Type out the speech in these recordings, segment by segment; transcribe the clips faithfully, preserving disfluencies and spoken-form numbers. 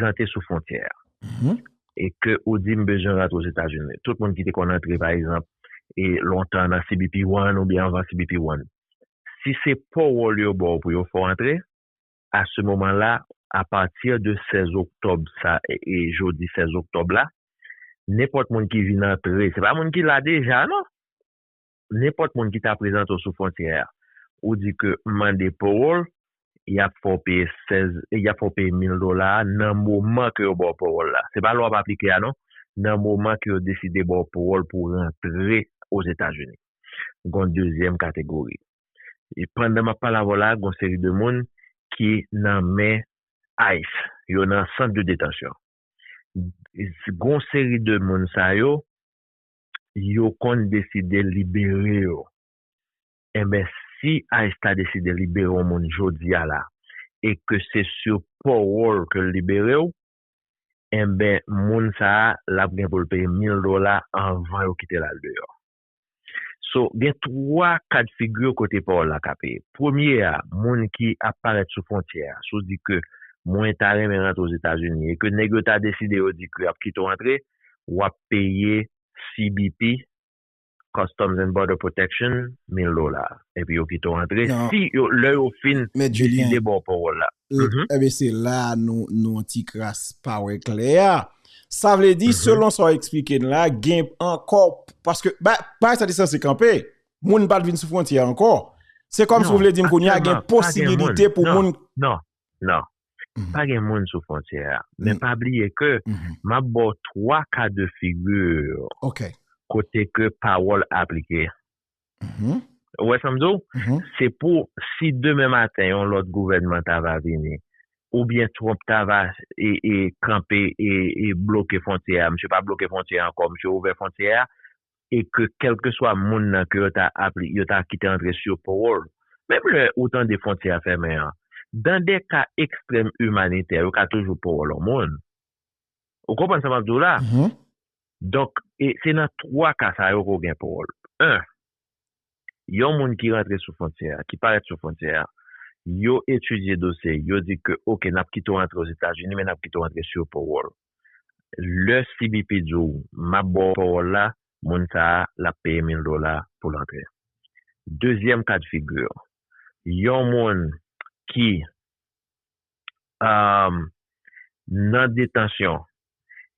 prezante sou fwontyè a, e ke ou di m bezwen rantre Ozetazini, tout moun ki te konn antre, pa egzanp, e lontan nan C B P One oubyen anvan C B P One, si se pawòl yo ba w pou yo fè w antre, à ce moment-là, à partir de sèz oktòb sa, e, e jodi sèz oktòb la, nenpòt moun ki vin antre, se pa moun ki la deja, non. Nenpòt moun ki ta prezante w sou fwontyè a, ou di ke m mande pawòl, y ap fè w peye sèz, y ap fè w peye mil dola nan moman ke yo ba w pawòl la. Se pa lè w ap aplike a, non. Nan moman ke yo deside ba w pawòl pou w rantre Ozetazini. Gon dezyèm kategori. E pandan m ap pale avè w la, gon seri de moun ki nan men ICE, yo nan sant de detansyon. Gon seri de moun sa yo, yo konn deside libere yo. Enben, si ICE ta deside libere yon moun jodi a la, e ke se sou pawòl ke l libere w, enben, moun sa a, l ap gen pou l peye mil dola anvan yo kite l al deyò. So, gen twa ka de figi kote pawòl la ka peye. Premye a, moun ki ap parèt sou fwontyè a, si w di ke mwen ta renmen rantre Ozetazini, e ke nèg yo ta deside yo di ke y ap kite w antre, w ap peye C B P, Customs and Border Protection, mil dola. Epi yo kite w antre. Si yo, lè yo fin deside ba w pawòl la. Ebyen, se la nou, nou yon ti kras pa wè klè a. Sa vle di, selon sa w eksplike n la, gen ankò, paske bagay sa te sanse kanpe, moun pa t vin sou fwontyè a ankò. Se kòmsi w vle di m kounye a gen posibilite pou moun. Non, non, non. Pa gen moun sou fwontyè a. Men pa bliye ke m ap ba w twa ka de figi kote ke pawòl aplike. Ou wè sa m di w? Se pou, si demen maten yon lòt gouvènman ta va vini, oubyen Trump ta va e, e kanpe e, e bloke fwontyè a, misye pa bloke fwontyè a ankò, misye ouvè fwontyè a, e ke kèlkeswa moun nan ke yo ta apli, yo ta kite antre sou pawòl, menm lè ou tande fwontyè a fèmen an, dan de ka ekstrèm imanitè, yo ka toujou pawòl yon moun. Ou konprann sa m ap di w la? Donk, e, se nan twa ka sa yo ke w gen pawòl. En, yon moun ki rantre sou fwontyè a, ki parèt sou fwontyè a, yo etidye dosye, yo di ke, oke, n ap kite w antre Ozetazini, men n ap kite w antre sou pawòl. Lè C B P di w, m ap ba w pawòl la, moun sa a, l ap peye mil dola pou l antre. Dezyèm ka de figi, yon moun ki nan detansyon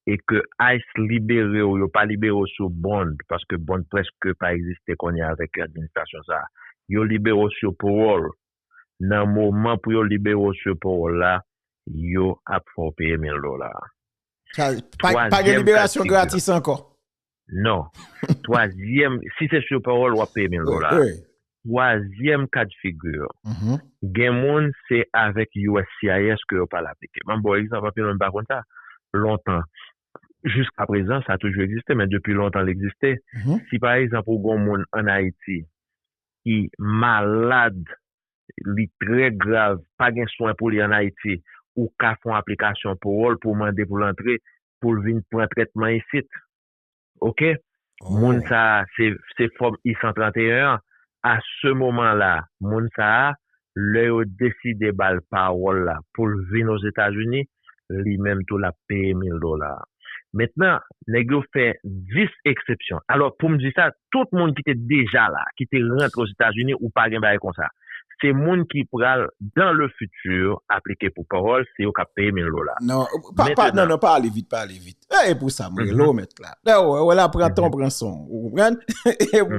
e ke ICE libere w, yo pa libere w sou bond, paske bond prèske pa egziste kounye a avèk administrasyon sa a. Yo libere w sou pawòl. Nan moman pou yo libere w sou pawòl la, yo ap fè w peye mil dola. Pa gen liberasyon gratis ankò. Non. Twazyèm, si se sou pawòl, w ap peye mil dola. Twazyèm ka de figi, gen moun se avèk U S C I S ke yo pral aplike. M ap ba w egzanp, anpil moun pa konn sa. Lontan, jiska prezan, sa toujou egziste, men depi lontan l egziste. Si pa egzanp ou gon moun ann Ayiti ki malad, li trè grav, pa gen swen pou li ann Ayiti, ou ka fè yon aplikasyon pawòl pou w mande pou l antre, pou l vin pran trètman isit. Oke? Moun sa a, se, se fòm I san trannteyen an. A se moman la, moun sa a, lè yo deside ba l pawòl la pou l vin Ozetazini, li menm tou l ap peye mil dola. Mentnan, nèg yo fè dis eksepsyon. Alò, pou m di sa, tout moun ki te deja la, ki te rantre Ozetazini, ou pa gen bagay konsa. Se moun ki pral, dans le futur, aplike pou pawòl, se yo k ap peye mil dola. Non, pa, pa, non, non, pa ale vit, pa ale vit. E pou sa m rele w mèt la. Lè w wè, wè la pran tan, pran son. Ou konprann?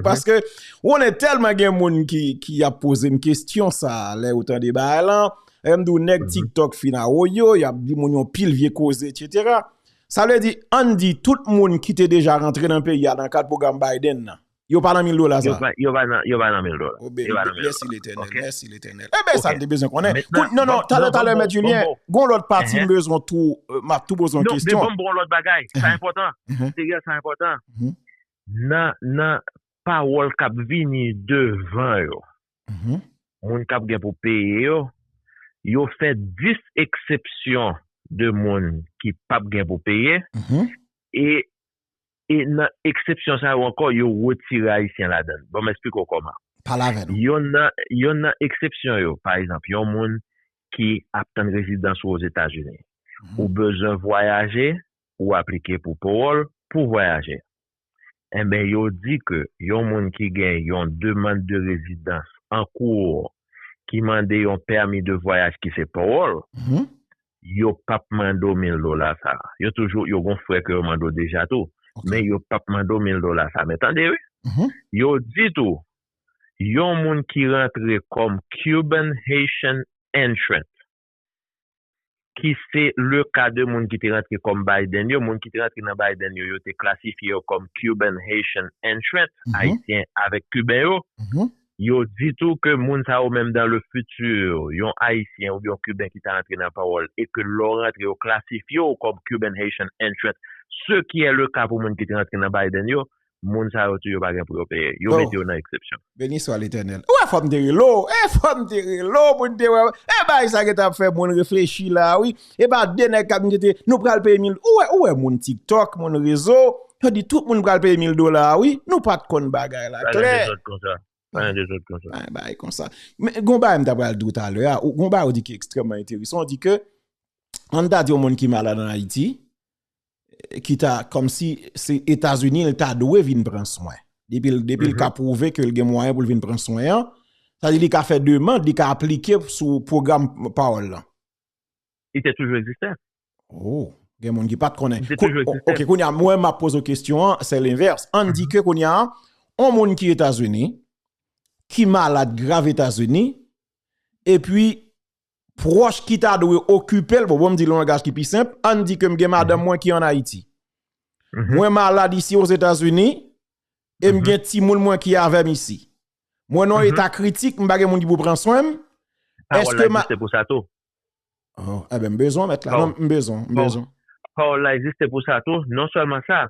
Paske ou konnen tèlman gen moun ki, ki ap poze m kesyon sa, lè ou tande bagay lan. Lè m di w nèg TikTok fin awoyo, y ap di moun yon pil vye koze, etsetera. Sa vle di, ann di, tout moun ki te deja rantre nan peyi a nan kad pwogram Biden nan, yo pa nan mil dola sa. Yo pa, yo pa nan, yo pa nan mil dola. Yo pa nan mil dola. Mèsi Letènèl, mèsi Letènèl. Enben, sa n te bezwen konnen. Non, non, talè, talè, Mèt Julien, gon lòt pati m bezwen tou, m ap tou poze yon kesyon. Non, men ban m ba w lòt bagay. Sa enpòtan. Serye, sa enpòtan. Nan, nan pawòl k ap vini devan yo, moun k ap gen pou peye yo, yo fè dis eksepsyon de moun ki p ap gen pou peye. E, e nan eksepsyon sa yo ankò, yo retire Ayisyen ladan l. Ban m eksplike w kòman. Pale avè nou. Yonn nan, yonn nan eksepsyon yo, pa egzanp, yon moun ki ap tann rezidans ou Ozetazini. Ou bezwen vwayaje, ou aplike pou pawòl pou vwayaje. Enben, yo di ke yon moun ki gen yon demande de résidence en cours, ki mande yon permis de voyage ki se pawòl, yo p ap mande w mil dola sa. Yo toujou, yo gon frè ke yo mande w deja tou, men yo p ap mande w mil dola sa. Men tande, wi. Yo di tou, yon moun ki rantre kòm Cuban Haitian entrant, ki se le ka de moun ki te rantre kòm Biden yo, moun ki te rantre nan Biden yo, yo te klasifye yo kòm Cuban Haitian entrant, Ayisyen avèk Kiben yo. Yo di tou ke moun sa yo menm dans le futur, yon Ayisyen oubyen yon Kiben ki ta rantre nan pawòl, e ke lè w rantre yo klasifye w kòm Cuban Haitian entrant, ce qui est le cas pou moun ki te rantre nan Biden yo, moun sa yo tou yo pa gen pou yo peye. Yo mete yo nan eksepsyon. Beni swa Letènèl. Ou wè fò m te rele w. E fò m te rele w pou n te wè. E bagay sa gentan ap fè moun reflechi la, wi. E pa de nèg k ap mete, nou pral peye mil. Ou wè, ou wè moun TikTok, moun rezo. Yo di tout moun pral peye mil dola, wi. Nou pa t konn bagay la klè. Pa gen dezòd konsa. Pa gen dezòd konsa. Pa gen bagay konsa. Men gon bagay m ta pral di w talè a. Ou gon bagay ou di ki ekstrèmman enteresan. Ou di ke, ann ta di yon moun ki malad ann Ayiti, ki ta, kòmsi se Etazini, l ta dwe vin pran swen. Depi l, depi l ka pwouve ke l gen mwayen pou l vin pran swen an, sa di li ka fè demann, li ka aplike sou pwogram pawòl lan. Li te toujou egziste. Oh, gen moun ki pa t konnen. Li te toujou egziste. Ok, kounye a, mwen, m ap poze w kesyon an, se lenvès. Ann di ke kounye a, yon moun ki Etazini, ki malad grav Etazini, epi pwòch ki ta dwe okipe l, bon, bon, m di l yon langaj ki pi senp, ann di ke m gen madanm mwen ki ann Ayiti. Mwen malad isi Ozetazini, e m gen timoun mwen ki avè m isi. Mwen nan yon eta kritik, m pa gen moun ki pou pran swen m. Pawòl la egziste pou sa tou. Oh, enben, m bezwen w mèt la. Non, m bezwen, m bezwen. Pawòl la egziste pou sa tou. Non sèlman sa,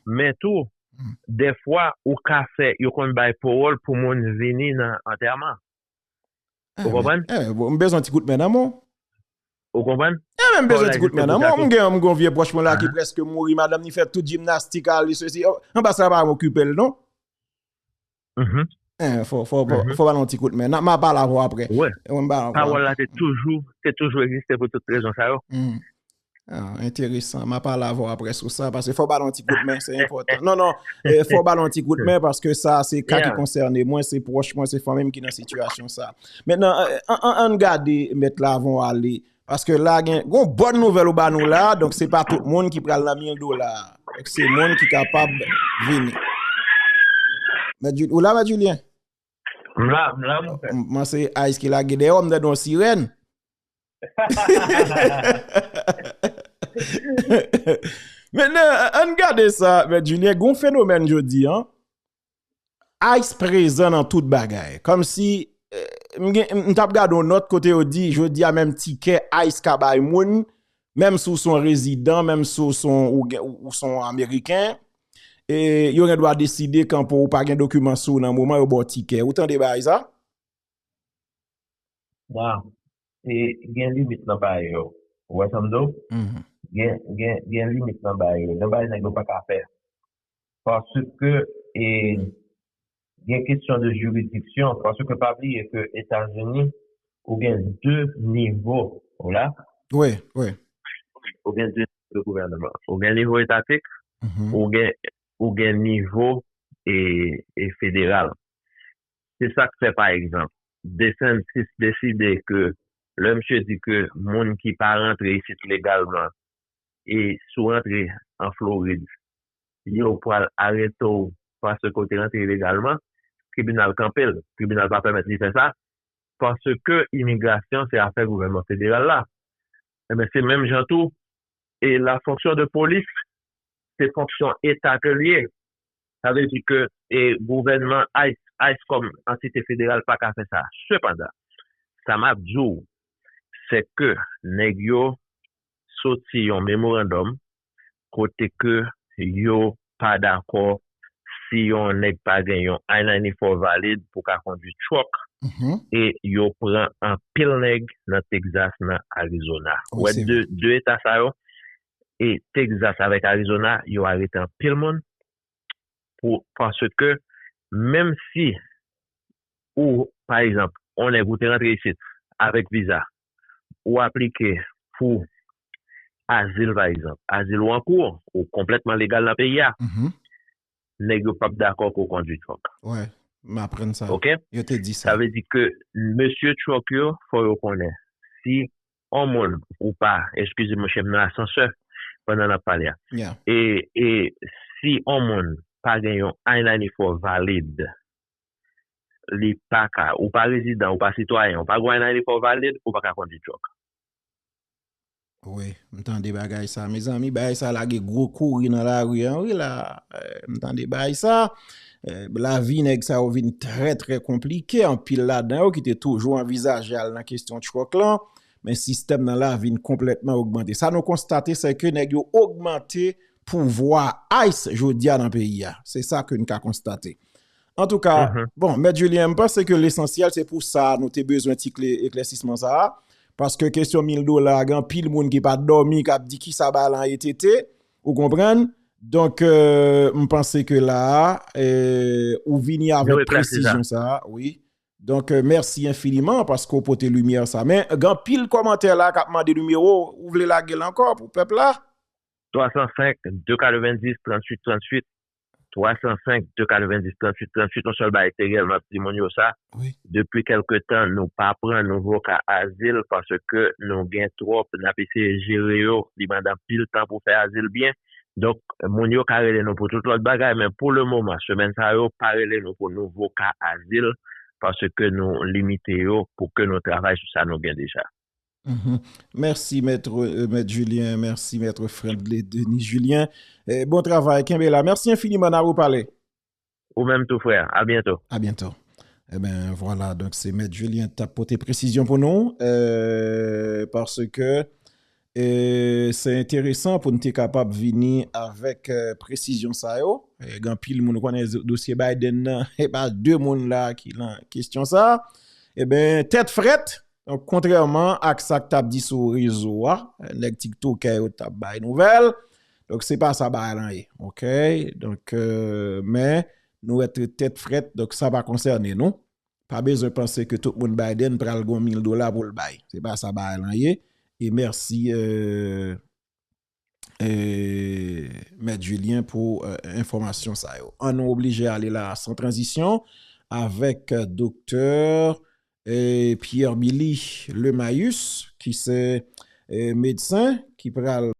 men tou, dèfwa, ou ka fè, yo konn bay pawòl pou moun vini nan antèman. Ou konprann? Eh, bon, m bezwen ti kout men nan men w. Ou konprann? Eh, men m bezwen ti kout men nan men w. M gen, m gen yon vye pwòch mwen la ki prèske mouri, madanm ni fè tout jimnastik a li, sesi. Oh, anba sa pa m okipe l, non. Eh, fò, fò, fò, fò ba l yon ti kout men. N a, m a pale avè w aprè. Pawòl la te toujou, te toujou egziste pou tout rezon sa yo. Ah, enteresan. M a pale avè w aprè sou sa, paske fò w ba l yon ti kout men, se enpòtan. Non, non, eh, fò w ba l yon ti kout men, paske sa, se ka ki konsène mwen, se pwòch mwen, se fanmi m ki nan sitiyasyon sa. Mentnan, eh, an, an, ann gade, mèt la, avan w ale, paske la, gen, gon bòn nouvèl ou ba nou la, donk se pa tout moun ki pral nan mil dola. Donk se moun ki kapab vini. Mèt Ju-, ou la, Mèt Julien? M la, m la, monchè. M panse Ice ki lage dèyè w, m tande yon sirèn. Mentnan, ann gade sa, Mèt Julien, gon fenomèn jodi a. Ice prezan nan tout bagay. Kòmsi, eh, m gen, m t ap gade yon nòt kote yo di, jodi a menm tikè Ice ka bay moun, menm si w se yon rezidan, menm si w se yon, ou gen, ou se yon Ameriken, e yo gen dwa deside kanpe w, ou pa gen dokiman sou w nan moman yo ba w tikè. Ou tande bagay sa? Waw. E gen limit nan bagay yo. Ou wè sa m di w? Gen, gen, gen limit nan bagay yo. Gen bagay nèg yo pa ka fè. Paske, e, gen kesyon de jiridiksyon. Paske pa bliye ke Etazini, ou gen de nivo. Ou la? Wi, wi. Ou gen de nivo de gouvènman. Ou gen nivo etatik, ou gen, ou gen nivo, e, e federal. Se sa k fè, pa egzanp, DeSantis deside ke lè misye di ke moun ki pa rantre isit legalman, e si w rantre an Florid, yo pral arete w paske w te rantre ilegalman, tribinal kanpe l. Tribinal pa pèmèt li fè sa, paske imigrasyon se afè gouvènman federal la. Enben, se menm jan tou, e la fonction de police, se fonksyon eta ke l ye. Sa vle di ke, e, gouvènman ICE, ICE kòm antite federal pa ka fè sa. Sepandan, sa m ap di w, se ke nèg yo soti yon memorandòm kote ke yo pa dakò si yon nèg pa gen yon I ninety-four valid pou ka kondui truck, e yo pran anpil nèg nan Texas, nan Arizona. Ou wè de, de eta sa yo, e Texas avèk Arizona, yo arete anpil moun pou, paske menm si ou, pa egzanp, yon nèg ou te rantre isit avèk viza, ou aplike pou azil, pa egzanp, azil ou an kou, ou konplètman legal nan peyi a, Mhm. nèg yo p ap dakò ke w kondui truck. Wè, m aprann sa. Oke? Yo te di Sa sa. vle di ke mesye truck yo, fò yo konnen. Si on moun ou pa, eskize m, monchè, m nan asansè pandan n ap pale a. Yeah. E, e si on moun pa gen yon I ninety-four valid, li pa ka, ou pa rezidan, ou pa sitwayen, ou pa gen I ninety-four valid, ou pa ka kondui truck. Wi, m tande bagay sa. Mezanmi, bagay sa lage gwo kouri nan lari an, wi, la. Eh, m tande bagay sa. Eh, lavi nèg sa yo vin trè, trè konplike. Anpil ladan yo ki te toujou anvizaje al nan kesyon truck lan. Men sistèm nan la vin konplètman ogmante. Sa nou konstate, se ke nèg yo ogmante pouvwa ICE jodi a nan peyi a. Se sa ke n ka konstate. Antouka, Mhm. Bon, Mèt Julien, m panse ke lesansyèl se pou sa nou te bezwen ti kle eklèsisman sa a. Paske kesyon mil dola, gen anpil moun ki pa dòmi, k ap di ki sa bagay lan ye tete. Ou konprann? Donk, euh, m panse ke la a, euh, ou vini avèk Nou eklèsi sa. Presizyon sa a, wi. Donk, euh, mèsi enfiniman paske w pote limyè sa. Men, gen anpil kòmantè la k ap mande nimewo, ou vle lage l ankò pou pèp la? Twa san senk, de katrevenndis, tranntuit tranntuit. Twa san senk, de katrevenndis, tranntuit tranntuit. Yon sèl bagay serye, m ap di moun yo sa. Wi. Depi kèlke tan, nou pa pran nouvo ka azil paske nou gen twòp, n ap eseye jere yo. Li mande anpil tan pou fè azil byen. Donk, moun yo ka rele nou pou tout lòt bagay, men pou le moman, semèn sa yo, pa rele nou pou nouvo ka azil paske nou limite yo pou ke nou travay sou sa nou gen deja. Mhm. Mèsi, mèt, euh, mèt Julien. Mèsi, mèt Fredley Denis Julien. Eh, bon travay. Kenbe la. Mèsi enfiniman. N a repale. Ou menm tou, frè. A byento. A byento. Eben, vwala. Donk, se mèt Julien t ap pote presizyon pou nou. Euh, paske euh, se enteresan pou n te kapab vini avèk euh, presizyon sa yo. Eh, gen anpil moun konnen zo- dosye Biden nan. E pa de moun la ki lan kesyon sa. Eben, tèt frèt. Donk, kontrèman ak sa k t ap di sou rezo a, nèg tiktokè yo t ap bay nouvèl. Donk, se pa sa bagay lan ye. Oke? Donk, euh, men, nou wè tèt frèt, donk sa pa konsène nou. Pa bezwen panse ke tout moun Biden pral gon mil dola pou l bay. Se pa sa bagay lan ye. E mèsi, euh, euh, mèt Julien pou euh, enfòmasyon sa yo. An nou oblije ale la san tranzisyon avèk euh, doktè euh, Pierre Billy Lemayus, ki se euh, medsen ki pral